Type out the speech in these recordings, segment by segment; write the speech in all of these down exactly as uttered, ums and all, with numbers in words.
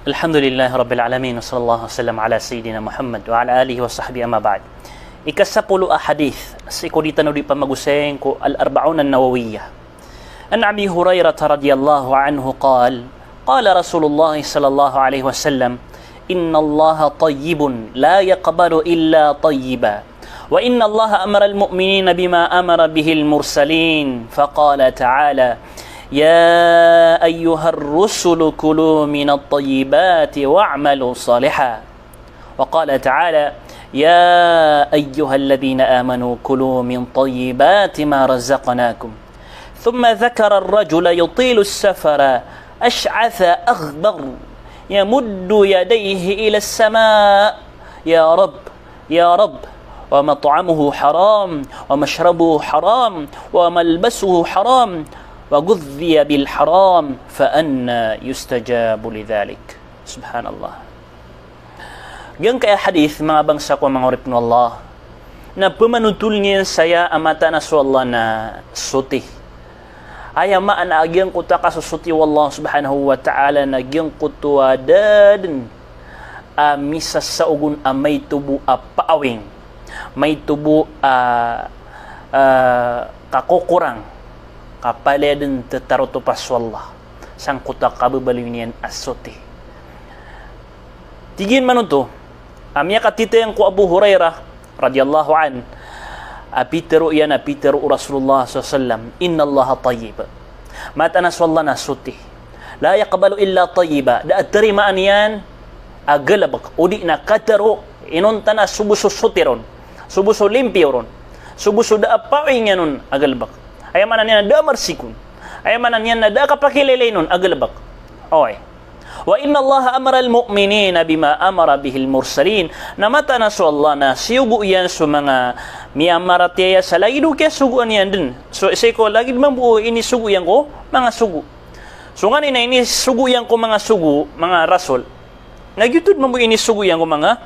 Alhamdulillahi Rabbil Alamin, wa sallallahu wa sallam ala Sayyidina Muhammad wa ala alihi wa sahbihi, amma ba'd. Ikasapolo a hadith, sii ko di tano di pamagosayn ko Al-Arba'un An-Nawawiyah. An Abi Hurairah radhiyallahu anhu qal, qala Rasulullah sallallahu alaihi wasallam, "Innallaha tayyibun la yaqbalu illa tayyiba." وإن الله أمر المؤمنين بما أمر به المرسلين، فقال تعالى: يا أيها الرسل كلوا من الطيبات واعملوا صالحا. وقال تعالى: يا أيها الذين آمنوا كلوا من طيبات ما رزقناكم. ثم ذكر الرجل يطيل السفر أشعث أغبر يمد يديه إلى السماء: يا رب، يا رب، ومطعمه حرام، ومشربه حرام، وملبسه حرام، وغذي بالحرام، فأنى يستجاب لذلك. Subhanallah. Giyangkaya hadith, manga bangsa ko manga oripen o Allah, na pemanotol iyan saya a mataan a so Allah na soti. Aya maana a giyangkoto a kasosoti o Allah subhanahu wa ta'ala na giyangkoto a da den a misasaogon a maito bo a paawing, maito bo a, a, kakokorang, ka palaya den tetarotopa so Allah sangkoto a kababaloy niyan a soti. Tig iyan manoto, a miyakatiteng ko Abu Hurairah radhiyallahu anhu, a pitero iyan, a pitero o Rasulullah sallallahu alaihi wasallam, "Innallaha tayyib." Mataan a so Allah na soti. "La yaqbalu illa tayyiba." Da a tarimaan iyan a galebek, odi na katero, inonta na so bo so soti ron, so bo so limpiyo ron, so bo so da a paawing iyan on a galebek. Aya maana niyan na da a marsikon. Aya maana niyan na da a kapakilaylay on a galebek. Oway. "Wa innallaha amaral mu'minina bima amara bihil mursalin." Na mataan a so Allah na siyogo iyan so manga miyamaratiyaya sa lagid o kiyasogoan iyan den. So, sii ko lagid mambo o inisogo iyan ko manga sogo. So nganin a inisogo iyan ko manga sogo, manga rasul, na giyoto den mambo o inisogo iyan ko manga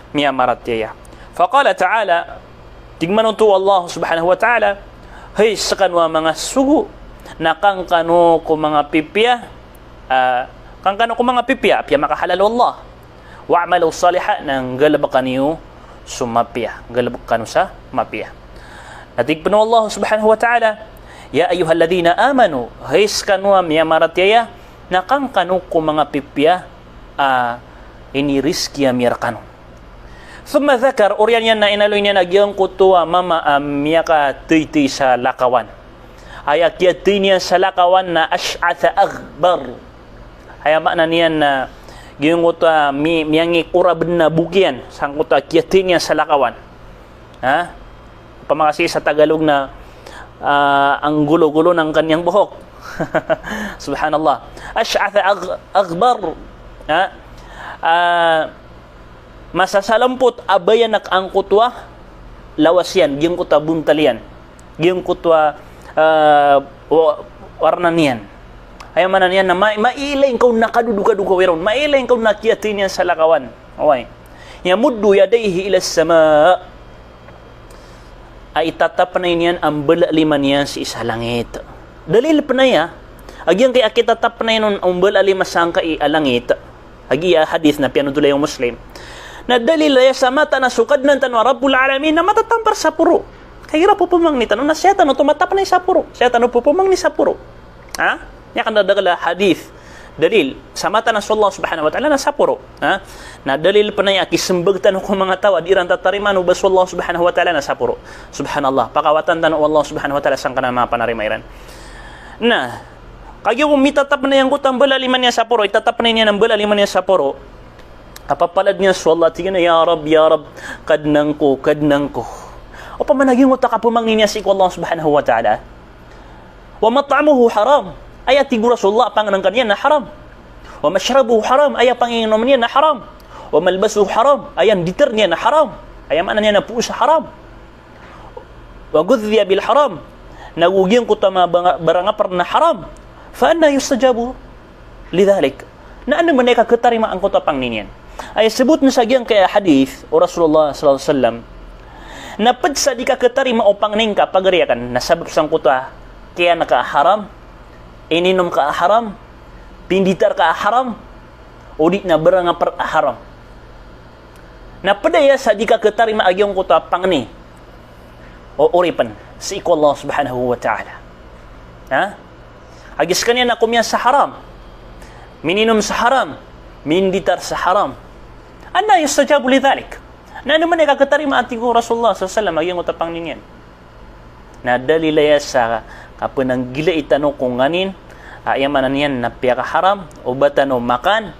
miyamaratiyaya. Faqala ta'ala, tig manoto o Allah subhanahu wa ta'ala, "Hay sekano a manga sogo, na kangkano ko manga pipiya, a, kangkano ko manga pipiya, piya makahalal o Allah. Wa'malu salihan, na nggalebeka niyo so mapiya, nggalebeka kano sa mapiya." Na tig pen o Allah subhanahu wa ta'ala, "Ya ayyuhalladhina amanu, hay sekano a miyamaratiyaya, na kangkano ko manga pipiya a inirizki ami rekano." Thumma dhakar, oriyan iyan na inaloy niyan a giyangkoto a mama a miyakateytey sa lakawan. Aya kiyatey niyan sa lakawan na ash'atha aghbar. Aya maana niyan na giyangkoto a mi-, miyangikora ben a bok iyan sangkoto a kiyatey niyan sa lakawan. Ha? Opama ka sii sa Tagalog na, ah, ang gulo-gulo ng kanyang buhok. Subhanallah. Ash'atha agh-, aghbar. Ha? Ah, masasalampot a bayanak angkoto a lawas iyan, giyangkoto a bontal iyan, giyangkoto a, ah, wa-, warna niyan. Aya maana niyan na ma-, mailay ngka on na kadodokadokawi ron, mailay ngka on na kiyatey niyan sa lakawan. Oway. Yamuddu yadayhi ilas sama. A itatapnay niyan a mbala a lima niyan sii sa langit. Dalil pen aya a giyangkai a kitatapnay on a mbala a lima sangkai a langit, a giya hadith na piyanothol o Muslim, na dalil aya sa mataan a so Kadnan tano a Rabbul Alamin na matatampar sa poro. Kagiya ipepamangni tano na saya tano oto matapnay sa poro, saya tano pepamangni sa poro. Ha? Aya kandadakel a hadith, dalil sa mataan a so Allah subhanahu wa ta'ala na sa poro. Ha? Na dalil pen aya a kisembag tano ko manga taw a di iran tatarimaan o ba so Allah subhanahu wa ta'ala na sa poro. Subhanallah. Pakawatan tano o Allah subhanahu wa ta'ala sangkanan a manga panarima iran. Na kagiya ko mitatapnay angkoto a mbala a lima niyan sa poro, itatapnay niyan a mbala a lima niyan sa poro, kapapalad niyan so Allah, tig iyan a, "Ya Rabb, ya Rabb, Kadnan ko, Kadnan ko." Opama na giyangkoto a kapemangni niyan sii ko Allah subhanahu wa ta'ala. "Wa mat'amuhu haram." Aya tig o Rasulullah a pangnengken iyan na haram. "Wa mashrabuhu haram." Aya panginomen iyan na haram. "Wa malbasuhu haram." Aya nditeren iyan na haram. Aya maana niyan na poon sa haram. "Wa ghudhiya bil haram." Na go giyangkoto a manga banga-, barang a peren na haram. "Fa anna yustajabu lidhalik." Na anda man i kaketarimaa angkoto a pangni niyan? Aya sebot na sa giyangkai a hadith o Rasulullah sallallahu alaihi wasallam na ped sa di kaketarima o pangni ngka, pagari aken, na sabap sangkoto a kiyan ka a haram, ininom ka a haram, pinditar ka a haram, o di na barang a par-, haram. Na pd aya sa di ka khatarima a giyangkoto a pangni o oripen sii ko Allah Subhanahu wa Ta'ala. Ha? Agi skaniyan na komiyan sa haram, mininom sa haram, minditar sa haram. Anna yustajabu li dhalik? Na anda man i kakhatarima, a tig o Rasulullah sallallahu alaihi wasallam, a giyangkoto a pangni niyan? Na dalil aya sa kapananggilai tano ko nganin a, aya maana niyan na piyakaharam o ba tano makan.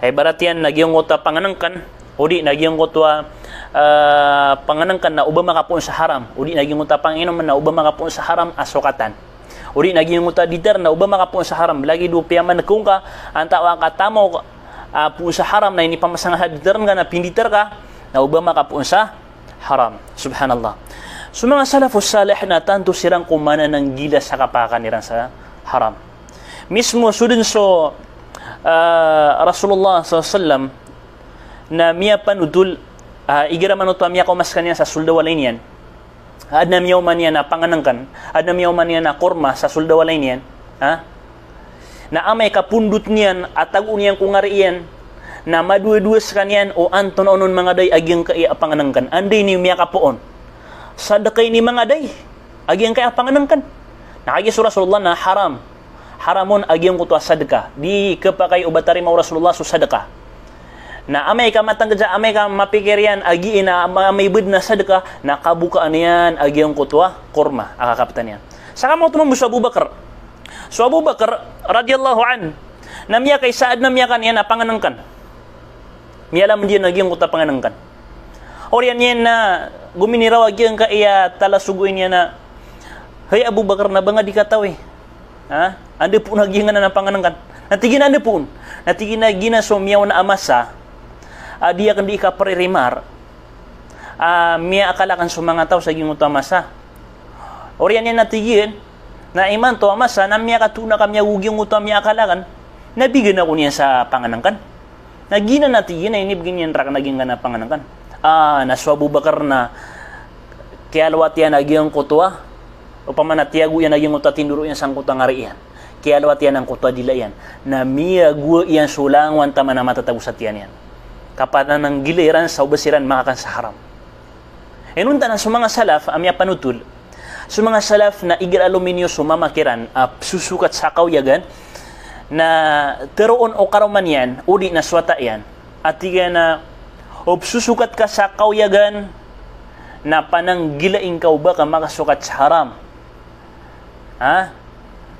Ibarat iyan na giyangkoto a pangnngkn, o di na giyangkoto a, ah, pangnngkn na o ba makapoon sa haram, o di na giyangkoto a panginom na o ba makapoon sa haram a sokatan, o di na giyangkoto a ditar na o ba makapoon sa haram. Lagid o piyaman'g ka antaa ka tamok a poon sa haram na inipamsang sa ditar ngka na pinditar ka, na o ba makapoon sa haram. Subhanallah. So manga salafus salih na tanto siran ko manananggila sa kapakakan iran sa haram. Mismo so dn so, ah, Rasulullah sallallahu alaihi wasallam na miyapanotol, ah, igira man oto a miyakaoma skaniyan sa sold a walay niyan. Adn a miyaoma niyan a pangnngkn, adn a miyaoma niyan a korma sa sold a walay niyan. Ha? Na amay ka pondot niyan a tago niyan ko ngari iyan, na madowadowa skaniyan o antonaa on mangaday a giyangkai a pangnngkn. Anda ini miyakapoon? Sadka ini mangaday a giyangkai a pangnngkn. Na kagiya so Rasulullah na haram. Haram on a giyangkoto a sadka. Di khapakay o ba tarima o Rasulullah so sadka. Na amay ka matngkd sa, amay ka mapikir iyan a giya na ama-, amay bd na sadka, na kabokaan iyan a giyangkoto a korma a kakaptan iyan. Sa kamoto mambo so Abu Bakar. So Abu Bakar radhiyallahu anhu, na miyakaisa adn a miyakan iyan a pangnngkn. Miyalamd iyan a giyangkoto a pangnngkn. Oriyan iyan na gominiraw a giyangkai a talasogoy niyan a, "Hay Abu Bakar, na ba nga di katawi? Ha? Anda poon a giyangkanan a pangnngkn?" Na tig iyan a, "Anda poon?" Na tig iyan a, "Giyanan so miyaona a masa a di akn di kaparirimar a miyaakal akn so manga taw sa giyangkoto a masa." Oriyan iyan na tig iyan, "Na imanto a masa na miyakatoon ka miyago giyangkoto a miyaakal akn, na bigan ako niyan sa pangnngkn." Na giyanan a tig iyan a inibgay niyan rakn a giyangkanan a pangnngkn. Ah, na so Abu Bakar na kiyalowat iyan a giyangkoto a, opama na tiyago iyan a giyangkoto a tindoro iyan sangkoto a ngari iyan. Kiyalowat iyan angkoto a dila iyan. Na miyagowa iyan so langowan taman a matatago sa tiyan iyan. Kapanananggila iran sa o ba siran makakan sa haram. Inonta na so manga salaf a miyapanotol. So manga salaf na igira a lominiyo so mama kiran a psosokat sa kawyagan, na tharoon o karoma niyan, o di na so wata iyan. A tig iyan a, o psosokat ka sa kawyagan, na pananggilai ngka o ba ka makasokat sa haram. Ha?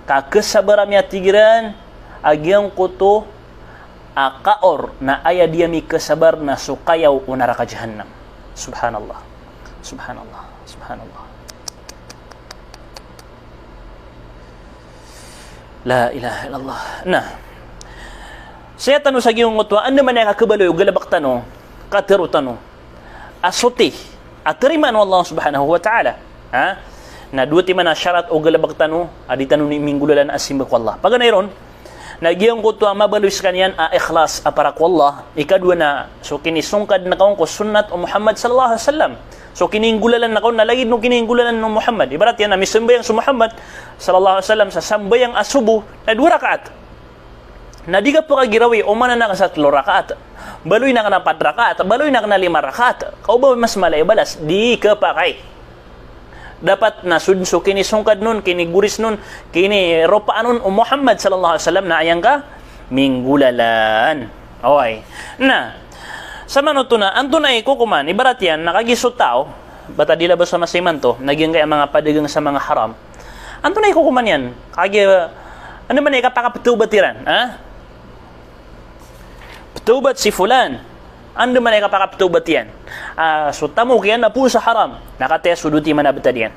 Ka khasabar ami, a tig iran, a giyangkoto a kaor na aya di ami khasabar na so kayaw o naraka Jahannam. Subhanallah. Subhanallah. Subhanallah. La ilaha illallah. Na saya tano sa giyangkoto a, anda man i kakhabaloy o galbk tano, katharo tano a soti a tarimaan o Allah Subhanahu wa Ta'ala. Ha? Na dowa timan a sharat o galbk tano a di tano ini minggolalan a simba ko Allah. Paganay ron, na giyangkoto a mabaloy skaniyan a ikhlas a para ko Allah. Ikadowa na so kinisongkad ngka on ko sunnat o Muhammad sallallahu alaihi wasallam. So kininggolalan ngka on na lagid o kininggolalan o Muhammad. Ibarat iyan na misambayang so Muhammad sallallahu alaihi wasallam sa sambayang a sobo na dowa rakaat. Na di ka pkhagirawi, omanan ka sa tlo rakaat, baloyn ka na pat rakaat, baloyn ka na lima rakaat, ka o ba mas mala i balas, di khapakay. Dapat na so, so kinisongkad on, kinigoris on, kiniropaan on o Muhammad sallallahu alaihi wasallam na aya ngka minggolalan. Oway. Na samanoto na, antonaa i kokoman, ibarat iyan na kagiya so taw, bata di laba sa masa imanto, na giyangkaya manga padagang sa manga haram. Antonaa i kokoman iyan? Kagiya, anda man i kapakapthawbat iran, ha? Pthawbat si fulan. Anda man i kapakapthawbat iyan? Ah, so tamok iyan na poon sa haram. Na katii so dowa timan a btad iyan.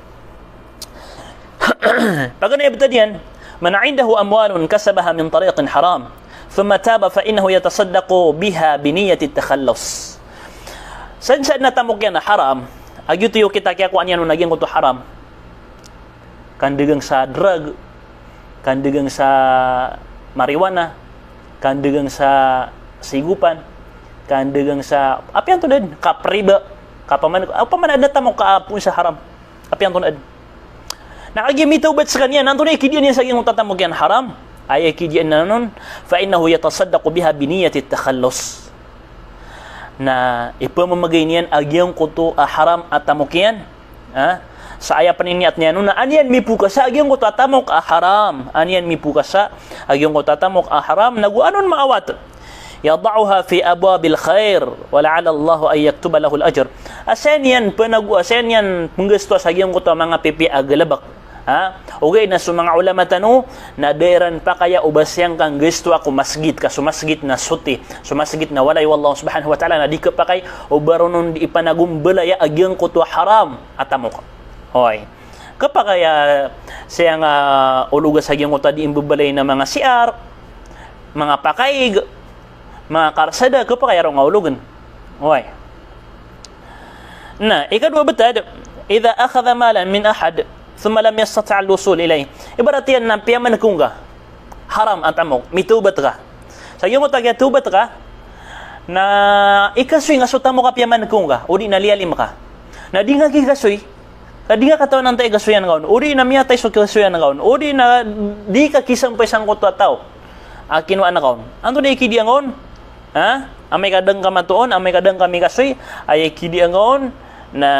Paganay a btad iyan, "Man indahu amwalun kasabaha min tariqin haram, thumma taba fa innahu yatasaddaqu biha bi niyyati takhallus." Sadn sa adn a tamok iyan a haram, a giyoto i okit a kiyakowa niyan on a giyangkoto a haram. Kandagang sa drug, kandagang sa marijuana, kandagang sa sigopan, kandagang sa apiya antonaa dn, kapriba, kapaman, opama na adn a tamok a poon sa haram. Apiya antonaa dn. Na kagiya mitawbat skaniyan, antonaa i kidiya niyan sa giyangkoto a tamok iyan a haram? Aya kidiyan anan on, fa innahu yatasaddaqu biha bi niyyati takhallus. Na ipamamagay niyan a giyangkoto a haram a tamok iyan, ha? Sa aya paniniyat niyan on na an iyan mipokasa a giyangkoto a tamok a haram. An iyan mipokasa a giyangkoto a tamok a haram, nago anon maawat. Yada'uha fi abwabil khair, wa la'alla Allah an yaktuba lahul ajr. A saya niyan panago, a saya niyan penggastoa sa giyangkoto a manga pipiya a galebek. Ha? Ogaid na so manga ulama tano, na da iran pakaya o ba siyang kanggastoa ko masgit, ka so masgit na soti, so masgit na walay o Allah subhanahu wa ta'ala, na di kapakay o ba ron on di ipanagombalaya a giyangkoto a haram a tamok. Oy. Kapakay a siyang, ah, ologa sa giyangkoto a di imbabalay na manga C R, manga pakaig, manga karsada, kapakay a ron a ologen. Oy. Na ikadowa betad, idha akhadha malan min ahad thumma lam yastati' al-wusul ilayh. Ibarat iyan na piyamaneg ka, haram a tamok, mitawbat ka. Sa giyangkoto a kiyatawbat ka, na ikasoy nga so tamok a piyamaneg ka, o di na liyalim ka. Na di nga kikasoy, ka di nga katawan antaa i kasoyan ka on, o di na miyatay so kasoyan ka on, o di na di ka kisampay sangkoto a taw a kinowaan ka on. Antonaa i kidiyan ka on? Ha? Amay ka da ngka matoon, amay ka da ngka mikasoy, aya kidiyan ka on na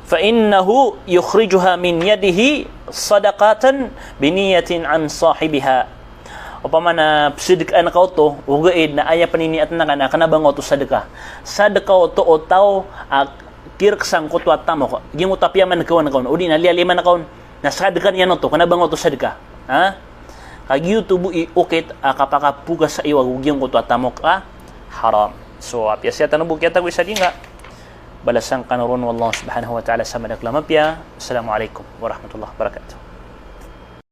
fa innahu yukhrijuha min yadihi sadaqatan bi niyyatin an sahibiha. Opama na pesadkaan ka oto, ogaid na aya paniniyat angka na kena ba nga oto sadaka. Sadaka oto o taw a kirek sangkoto a tamok. Giyangkoto a piyamaneg ka on, o di na liyaliman ka on. Na sadaka niyan oto, kena ba nga oto sadaka. Ha? Ka giyoto bo i okit a kapakapokasa iyo ago giyangkoto a tamok a haram. So, apiya siya tano bo kiyatagoy sa di nga balasan kano ron o Allah subhanahu wa ta'ala sa madakel a mapiya. Assalamu alaikum warahmatullahi wabarakatuh.